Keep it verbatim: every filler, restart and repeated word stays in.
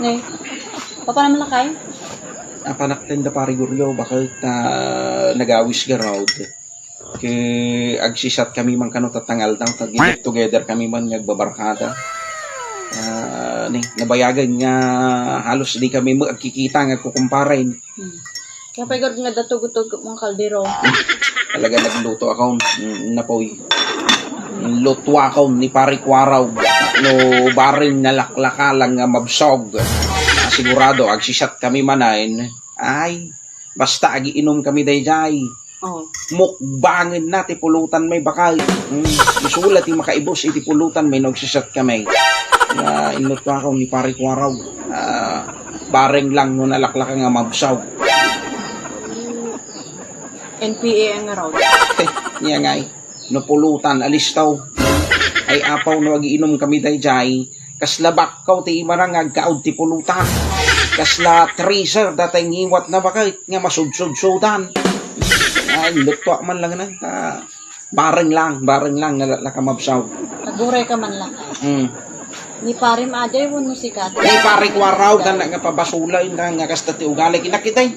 Ne, papanam lakay? Apanak ten da Pari Goryo, bakit, ah, nagawis garud? Ke agsisat kami man kano tatangal daw, tag-get together kami man nga agbabarkada. Ah, ni, nabayagan nga halos di kami mo agkikita nga kukumparen. Hmm. Kaya pa'y garud nga datugutog mong kaldero. Talaga nagluto ako, mm, napoy. Luto ako ni Pari Kuaraw. No, bareng nalaklaka lang nga mabsog. Ah, sigurado, agsisat kami manen. Ay, basta agiinom kami dayjay. Oh. Mukbangen na ti pulutan may bakal. Mm, isula ti makaibus iti pulutan may nagsisat kami. Nga, inluto ako ni Pari Kuaraw. Ah, bareng lang no nalaklaka nga mabsog. N P A ang road. Niya ngay, no pulutan, alistaw. Ay apaw no agiinom kami dayjay, kasla bakkaw ti imana nga agkaod ti pulutan. Kasla tracer datay ngiwat na bakit nga masudsudsudan. Ay, lutuak man lang na. Ah, bareng lang, bareng lang, nalaka mabsaw. Aguray ka man lang. Hmm. Ni pare maaday wenno sikat. Ni pare Kuaraw, dan nga pabasula, inda nga kasta ti ugali. Kinakitay.